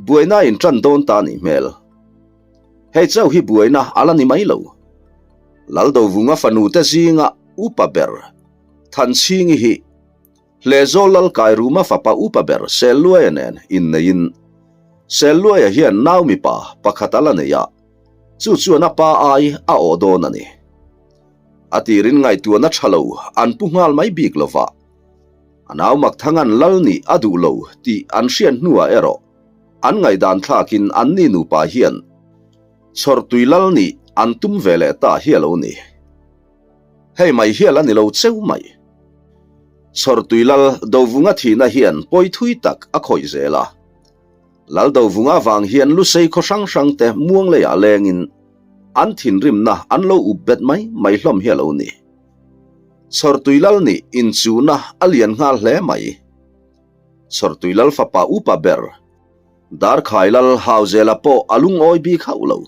Buaina in ṭan dawn ta nih hmel. Hei chauh hi buaina a la ni mai lo. Laldovunga fanu te zinga upa ber Thanchhingi hi Hlehzawl Lalkairuma fapa upa ber Selluaia nen inneiin Selluaia hian nau mipa pakhat a la nei a, chu chuan a pa ai a awh dawn a ni. A tirin ngaihtuahna tha lo an pu nghal mai bik lova, a nau Makthangan lal nih a duh lo tih an hriat hnuah erawh An ngaihdan thlakin anni nupa hian chhawrtui lal nih an tum ve leh ta hi a lo ni. Hei mai hial a ni lo cheu mai. Chhawrtui lal Dovunga thihna hian pawi thui tak a khawih zel a. Lal Dovunga vang hian Lusei khaw hrang hrang te muang leiah lengin an thinrimna an lo up bet mai mai hlawm hi a lo ni. Chhawrtui lal nih inchuhna a lian nghal hle mai. Chhawrtui lal fapa upa ber Darkhai lal Hauzela pawh a lungawi bik hauh lo.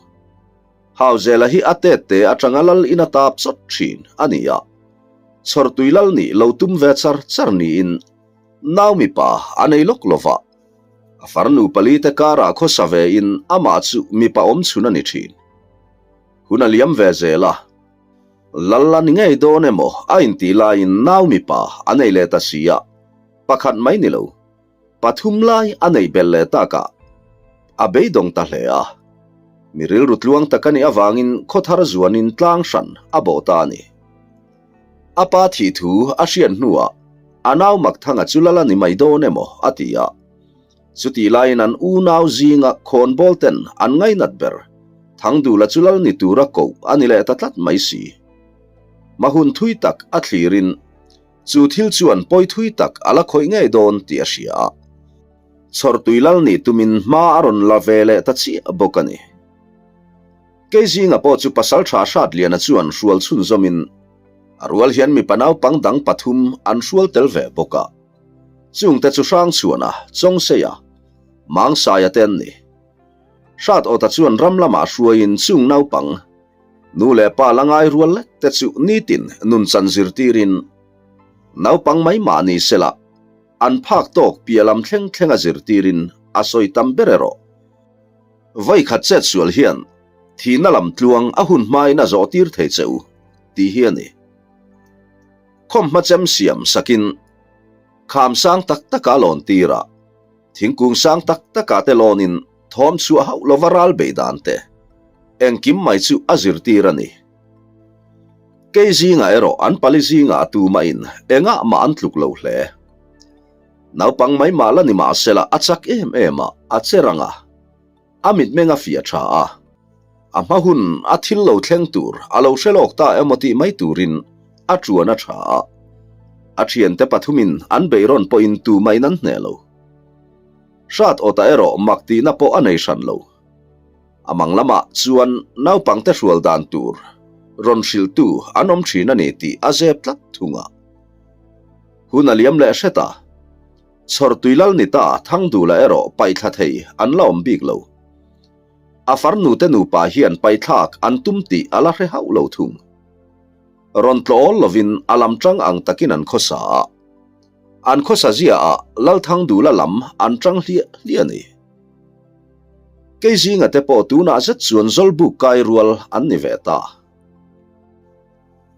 Hauzela hi a tet te atanga lal in a tap chawt thin a ni a, Chhawrtui lal nih lo tum ve char char niin nau mipa a nei lawk lo va, a farnu pali te karah khawsa ve in amah chu mipa awm chhun a ni thin. Hun a liam ve zel a, lal a ni ngei dawn emaw a intih laiin nau mipa a nei leh ta si a, Pakhat mai ni lo, pathum lai a neih belh leh takah a beidawng ta hle a. Mi rilru tluang tak a nih avangin khawthar zuanin tlang hran a bawh ta a ni. A pa thih thu a hriat hnuah a nau Makthanga chu lal a ni mai dawn emaw a ti a. Chutih laiin an unau zinga khawnbawl ten an ngainat ber Thangdula chu lal ni tura koh a ni leh ta tlat mai si. Mahun thui tak a thlirin Chu thil chuan pawi thui tak a la khawih ngei dawn tih a hria a, chhawrtui lal nih tumin hma a rawn la ve leh ta chiah bawk a ni. Kei zinga pawh chu Pasalṭha Hratliana chuan hrual chhunzawmin a rual hian mipa naupang dang pathum an hrual tel ve bawk a, chungte chu Hrangchhuana, Chawngseia, Mangsaia te an ni. Hrat Awta chuan ram lamah hruaiin chung naupang Nu leh pa la ngai rual lek te chu nitin nunchan zirtirin naupang mai mah ni sela an phak tawk piah lam thleng thleng a zirtirin a sawi tam ber erawh. Vawi khat chet sual hian thihna lam tluang a hun hmain a zawh tir thei che u tih hi a ni. Khawmhma chem siam sakin kham sang tak taka lawn tir a, thingkung sang tak takah te lawnin Thawm chhuah hauh lova ral bei dan te engkim mai chu a zirtir a ni. Kei zingah erawh an pali zingah a tumahin engah mah an tluk lo hle. Naupang mai mah la ni mah sela a chak em em a, a che rang a, a mitmeng a fiah tha a, a hma hun a thil lo thleng tur a lo hre lawk ta emaw tih mai turin a tuan a tha a, a thiante pathumin an beihrawn pawhin tumahin an hneh lo. Hrat awtah erawh mak tihna pawh a nei hran lo. A mang lamah chuan naupangte hrual dan tur rawn hrilhtu an awm thin a ni tih a zep tlat thung a. Hun a liam leh hret a, Chhawrtui lal ni ta Thangdula erawh paihthla thei an la awm bik lo. A farnute nupa hian paihthlak an tum tih a la hre hauh lo thung. Rawn tlawh awl lovin a lam tang ang takin an khawsa a. An khawsa ziaah Lalthangdula lam an tang hliah hliah a ni. Kei zinga te pawh tunah zet chuan Zawlbuk kai rual an ni ve ta.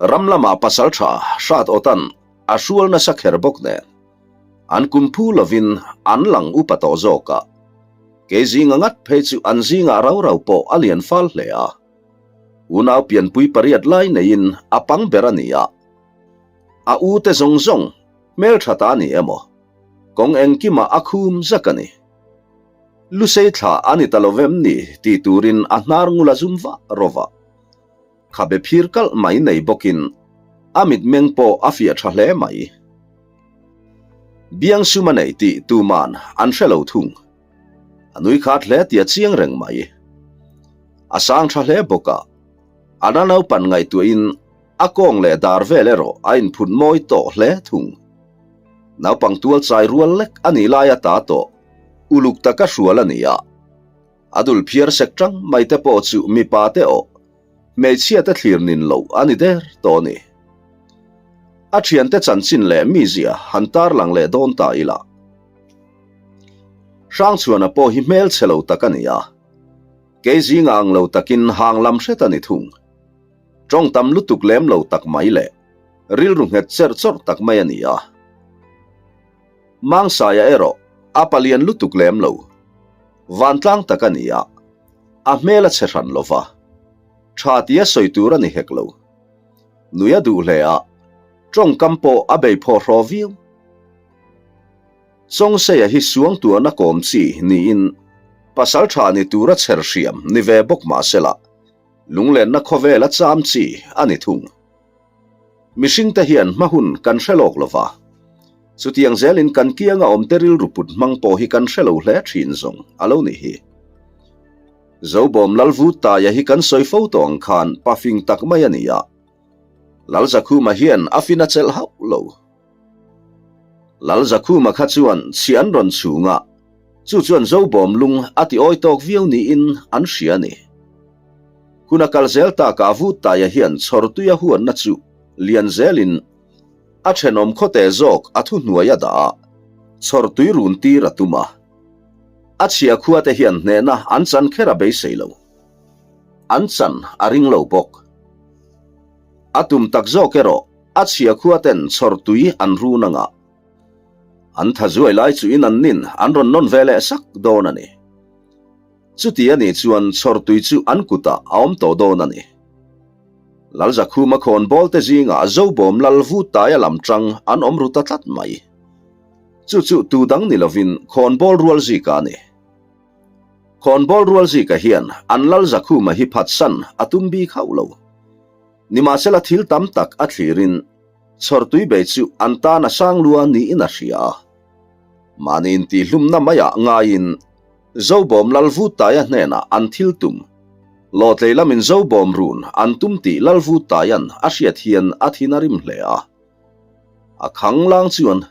Ram lamah pasaltha Hrat Awtan. A hrual nasa kher bawk nen. An kum phu lovin an lang upa tawh zawk a. Kei zinga ngat phei chu an zingah rau rau pawh a lian fal hle a. Unau pianpui pariat lai neiin a pang ber a ni a. A u te zawng zawng hmeltha ta ni emaw, kawng engkimah a khum zak a ni. Lusei thla a ni ta lo vem ni tih turin a hnar ngul a zum vah rawh a. Khabe phir kalh mai nei bawkin a mitmeng pawh a fiah tha hle mai. Biang sum a nei tih tuman an hre lo thung. A nui khat hle tih a chiang reng mai. A sang tha hle bawk a, a la naupan ngaihtuahin a kawng leh dar vel erawh a inphut mawi tawh hle thung. Naupang tual chai rual lek a nih lai ata tawh uluk taka hrual a ni a. A dul phiar sek tang mai te pawh chu mipa te awh, hmeichhia te thlir nin loh a ni der tawh a ni. A thiante chanchin leh mizia han tarlang leh dawn ta ila. Hrangchhuana pawh hi hmelchhe lo tak a ni a, kei zinga ang lo takin hang lam hret a ni thung. Tawng tam lutuk lem lo tak mai leh rilru nghet cherh chawrh tak mai a ni a. Mangsaia erawh a palian lutuk lem lo. Vantlang tak a ni a, a hmel a chhe hran lo va, tha tia sawi tur a ni hek lo. Nui a duh hle a, tawngkam pawh a bei phaw hraw viau. Chawngseia hi suangtuahna kawm chi niin pasal tha ni tura chher hriam ni ve bawk mah sela, lunglenna khawvela cham chi a ni thung. Mihringte hian hma hun kan hre lawk lo va, chutiang zelin kan kianga awmte rilru put hmang pawh hi kan hre lo hle thin zawng a lo nih hi. Zobawm Lalvutaia hi kan sawi fo tawh ang khan pa fing tak mai a ni a, Lalzakhuma hian a fin a chelh hauh lo. Lalzakhuma kha chuan chhi an rawn chhung a, chu chuan Zobawm lung a ti awi tawk viau niin an hria a ni. Hun a kal zel takah Vutaia hian chhawrtuia huanna chu lian zelin a thenawm khawte zawk a thuhnuai a dah a, chhawrtui run tir a tum a. A chhia khuate hian hnehna an chan kher a beisei lo. An chan a ring lo bawk. A tum tak zawk erawh a chhia khuaten chhawrtui an run anga an tha zuai lai chu in an nin an rawn nawn ve leh sak dawn a ni. Chuti a nih chuan chhawrtui chu an kutah a awm tawh dawn a ni. Lalzakhuma khawnbawl te zingah Zobawm Lal Vutaia lam tang an awm ru ta tlat mai. Chu chu tu dang ni lovin khawnbawl rual zika a ni. Khawnbawl rual zika hian an Lalzakhuma hi phatsan a tum bik hauh lo. Nimahsela thil tam tak a thlirin chhawrtui bei chu an tan a sang lua niin a hria a. Mahni intihhlumna maiah ngaiin Zobawm Lalvutaia hnenah an thil tum. Lawtlei lamin Zobawm run an tum tih Lalvutaia'n a hriat hian a thin a rim hle a. A khang lang chuan,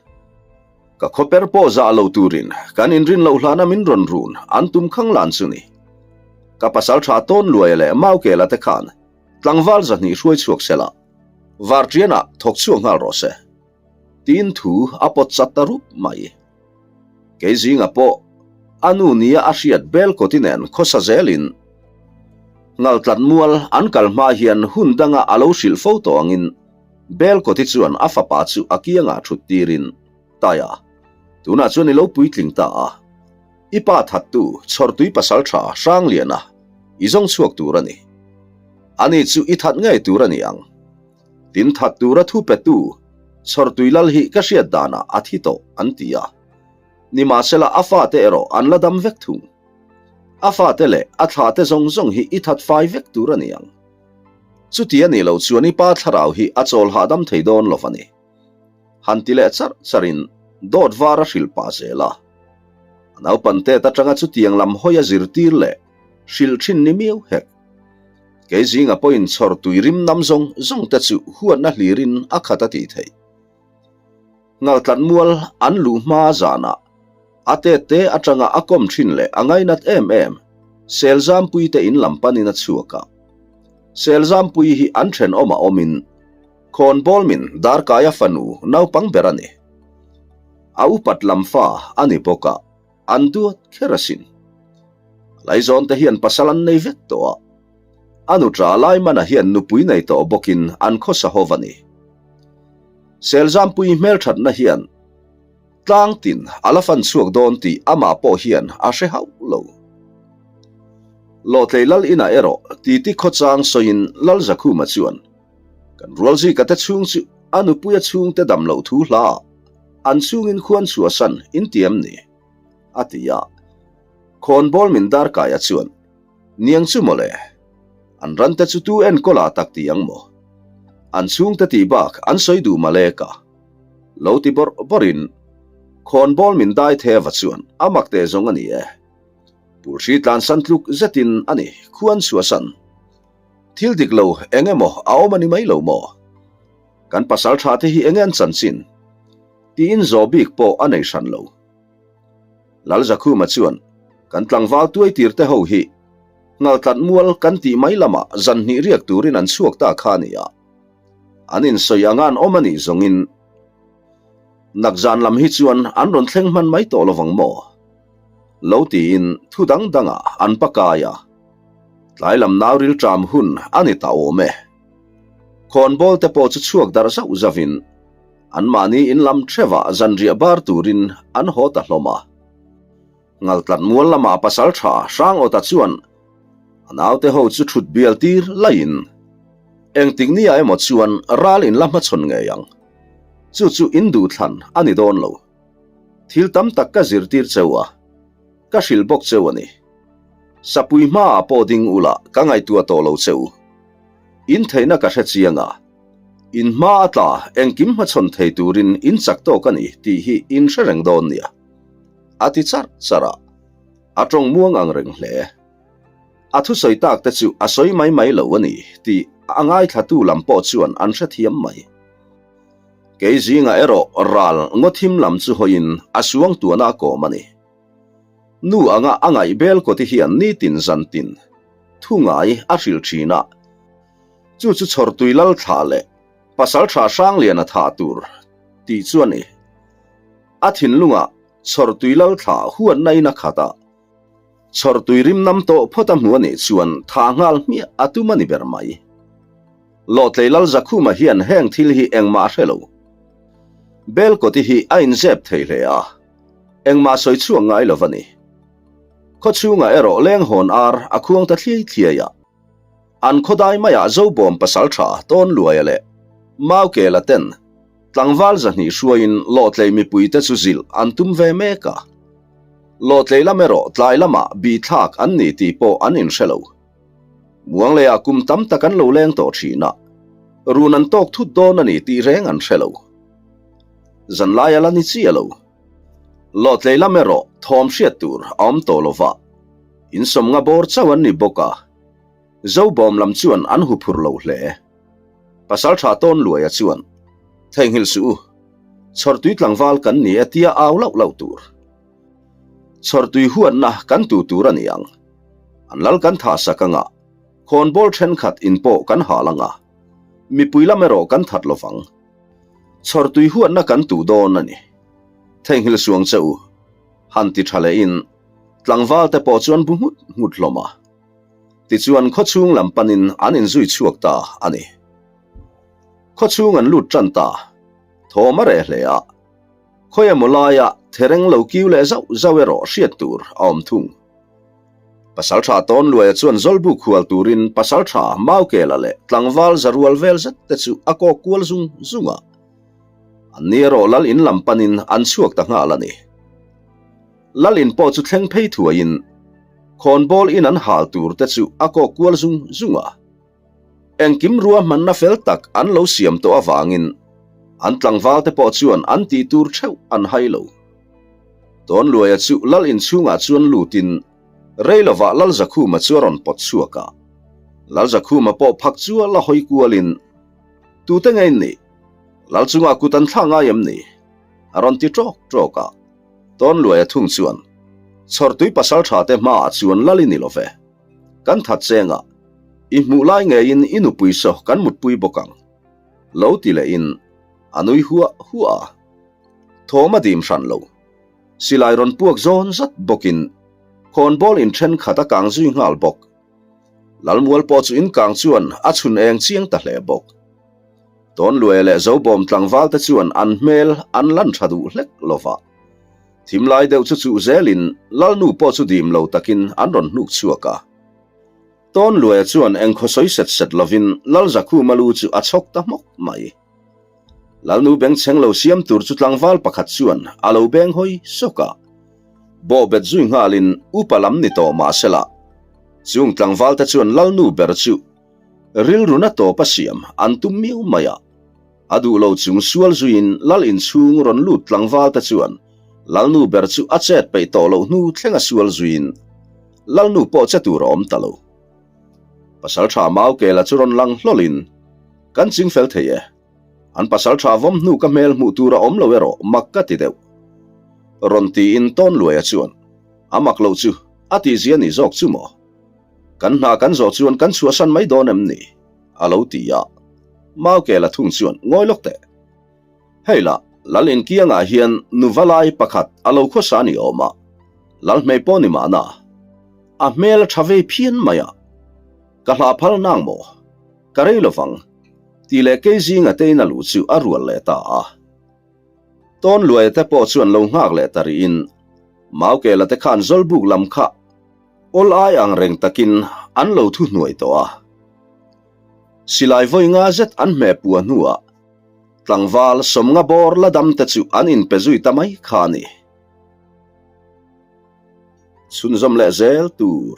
Ka khawper pawh zah lo turin kan inrin loh hlana min rawn run an tum khang lan chu ni. Ka pasal tha tawn luaia leh Maukela te khan tlangval zahnih hruai chhuak sela, Varṭianah thawk chhuak nghal rawh se. Tiin thu a pawt chat ta rup mai. Kei zinga pawh a nu nia a hriat bel kawti nen khawsa zelin Ngaltlat mual an kal hma hian hun danga a lo hrilh fo tawh angin bel kawti chuan a fapa chu a kiangah thut tirin, Taia, tunah chuan i lo puitling ta a, i pa thattu chhawrtui pasaltha Hrangliana i zawng chhuak tur a ni. Ani chu i that ngei tur a ni ang. Tin that tura thu petu Chhawrtui lal hi ka hriat danah a thi tawh an ti a. Nimahsela a fate erawh an la dam vek thung. A fate leh a thlate zawng zawng hi i that fai vek tur a ni ang. Chuti a nih loh chuan i pa thlarau hi a chawl hahdam thei dawn lo va ni. Han ti leh charh charhin dawt var a hrilh pah zel a. A naupan tet atanga chutiang lam hawi a zirtir leh hrilh thin ni miau hek. Kei zinga pawhin chhawr tui rim nam zawng zawng te chu huatna hlirin a khat a tih theih. Ngaltlat mual an luh hma zanah a tet te atanga a kawm thin leh a ngainat em em Selzampui te in lam panin a chhuak a. Selzampui hi an thenawm a awmin Khawnbawlmin Darkaia fanu naupang ber a ni. A upat lam fa a ni bawk a. An duat kher asin. Laizawn te hian pasal an nei vek tawh a. A nutra Laimana hian nupui nei tawh bawkin an khawsa ho va ni. Selzampui hmelthatna hian tlang tin a la fan chhuak dawn tih amah pawh hian a hre hauh lo. Lawhtlei lal inah erawh titi khawchang sawiin Lalzakhuma chuan, Kan Rualzika te chhung chu a nupuia chhungte dam loh thu hla ah an chhungin khuan chhuahsan in ti em ni? a ti a. Khawnbawl min darkaia chuan, Niang chu mawle, an rante chu tu enkawl ah tak ti ang maw? An chhungte tih bak an sawi duh male ka lo ti bawrh bawrhin khawnbawl min dai theva chuan a mak teh zawng a ni e. Pulhri tlansan tluk zetin a ni khuan chhuahsan. Thil dik lo eng emaw a awm a ni mai lo maw? Kan pasal tha te hi enge an chanchin? Tiin zawh bik pawh a nei hran lo. Lalzakhuma chuan, Kan tlangval tuai tir te ho hi Ngaltlat mual kan tih mai lamah zan hnih riak turin an chhuak ta kha a ni a. An insawi anga an awm a nih zawngin nakzan lam hi chuan an rawn thleng hman mai tawh lovang maw? Lo tiin thu dang dangah an pakai a. Tlai lam nau rilṭam hun a ni ta awm e. Khawnbawl te pawh chu chhuak darh zauh zauhin Anmahni in lam ṭhevah zanriah bar turin an haw ta hlawm a. Ngaltlat mual lamah pasal ṭha Hrangawta chuan a naute ho chu ṭhut bial tir laiin engtik nia emaw chuan ral in la hmachhawn ngei ang. Chu chu in duhthlan a ni dawn lo. Thil tam tak ka zirtir cheu a, ka hrilh bawk cheu a ni. Sapui hmaah pawh ding ula ka ngaihtuah tawh lo cheu. In theihna ka hre chiang a. In hma a tla engkim hmachhawn thei turin in chak tawk a ni tih hi in hre reng dawn nia. A ti charh charh a, a tawng muang ang reng hle. A thusawi tak te chu a sawi mai mai lo a ni tih a ngaithlatu lam pawh chuan an hrethiam mai. Kei zingah erawh ral ngaw thim lam chu hawiin a suang tuana a kawm a ni. Nu anga a ngaih bel kawti hian nitin zantin thu ngai a hrilh thin a. Chu chu Chhawrtui lal thlah leh Pasaltha Hrangliana thah tur tih chu a ni. A thinlungah Chhawrtui lal thlah huatna in a khat a, Chhawrtui rim nam tawh phawt a hmu a nih chuan thah nghal hmiah a tum a ni ber mai. Lawhtlei lal Zakhuma hian heng thil hi engmah a hre lo. Belkawti hi a inzep thei hle a, engmah sawi chhuak ngai lo va ni. Khawchhungah erawh lenghawn ar a khuang ta thliai thliai a. An khawdai maiah Zobawm pasaltha Tawnluaia leh Maukela ten tlangval zahnih hruaiin Lawhtlei mipuite chu zilh an tum ve mek a. Lawhtlei lam erawh tlai lamah bihthlak an ni tih pawh an inhre lo. Muangleiah kum tam tak an lo leng tawh thin a, run an tawk thut dawn a ni tih reng an hre lo. Zanlai a la ni chiah lo. Lawhtlei lam erawh thawm hriat tur a awm tawh lo va. Insawmnga bawr chauh an ni bawk a, Zobawm lam chuan an hu phur lo hle. Pasaltha Tawnluaia chuan, Theihnghilh suh u, chhawrtui tlangval kan ni e tia au lauh lauh tur. Chhawrtui huatna kan tu tur a ni ang. An lal kan tha sak anga, khawnbawl thenkhat in pawh kan hal anga, mipui lam erawh kan that lovang. Chhawrtui huatna kan tu dawn a ni. Theihnghilh suang che u, han ti tha lehin, Tlangval te pawh chuan bu nghut nghut hlawm a. Tichuan khawchhung lam panin an inzui chhuak ta a ni. Khawchhung an lut tan ta. Thawm a reh hle a. Khawi emaw laia thereng lo kiu leh zauh zauh erawh hriat tur a awm thung. Pasaltha Tawnluaia chuan Zawlbuk hual turin Pasaltha Maukela leh tlangval zarual vel zet te chu a kawk kual zung zung a. Anni erawh lal in lam panin an chhuak ta nghal a ni. Lalin pawh chu thleng phei thuaiin khawnbawl in an hal tur te chu a kawk kual zung zung a. Engkim ruahmanna fel tak an lo siam tawh avangin an tlangval te pawh chuan an tih tur theuh an hai lo. Tawnluaia chu Lal inchhungah chuan lutin rei lovah Lalzakhuma chu a rawn pawt chhuak a. Lalzakhuma pawh phak chu a la hawi kualin, Tute nge in nih? Lal chungah kut an thla ngai em ni? A rawn ti ṭawk ṭawk a. Tawnluaia thung chuan, Chhawrtui pasalṭha te hmaah chuan lal i ni lo ve. Kan that chengah, i hmuh lai ngeiin i nupui saw kan mutpui bawk ang. Lo ti lehin a nui huah huah a. Thawm a dim hran lo. Silai rawn puak zawn zat bawkin khawnbawl in ṭhenkhat a kang zui nghal bawk. Lalmual pawh chu inkang chuan a chhun eng chiang ta hle bawk. Tawnluaia leh Zobawm tlangval te chuan an hmel an lan tha duh hlek lo va. Thim lai deuh chu chuh zelin Lalnu pawh chu dim lo takin an rawn hnuk chhuak a. Tawnluaia chuan engkhaw sawi set set lovin Lalzakhuma lu chu a chhawk ta hmawk mai. Lalnu bengchheng lo siam tur chu tlangval pakhat chuan a lo beng hawi sawk a. Bawhbet zui nghalin upa lam ni tawh mah sela, chung tlangval te chuan Lalnu ber chu rilru na tawp a siam an tum miau mai a. A duh lo chung sual zuiin Lal inchhung rawn lut tlangval te chuan Lalnu ber chu a chet peih tawh loh hnu thlenga sual zuiin Lalnu pawh che tur a awm ta lo. Pasaltha Maukela chu rawn lang hlawlin, Kan ching fel thei e. An pasaltha vawm hnu ka hmel hmuh tur a awm lo erawh mak ka ti deuh. Rawn tiin Tawnluaia chuan, A mak loh chu a tihzia ni zawk chu maw? Kan hna kan zawh chuan kan chhuahsan mai dawn em ni? a lo ti a. Maukela thung chuan, Ngawi lawk teh. Hei lah, Lal inkiangah hian nuva lai pakhat a lo khawsa ni awm a, Lal hmei pawh ni mahna, a hmel a tha vei phian mai a, ka hlah phal nang maw? Ka rei lovang, tih leh kei zinga tein a luh chu a rual leh ta a. Tawnluaia te pawh chuan lo nghak leh ta rihin, Maukela te khan Zawlbuk lam kha awl ai ang reng takin an lo thu hnuai tawh a. Silai vawi nga zet an hmeh pua hnuah tlangval sawmnga bawr la dam te chu an inpe zui ta mai kha a ni. Chhunzawm leh zel tur.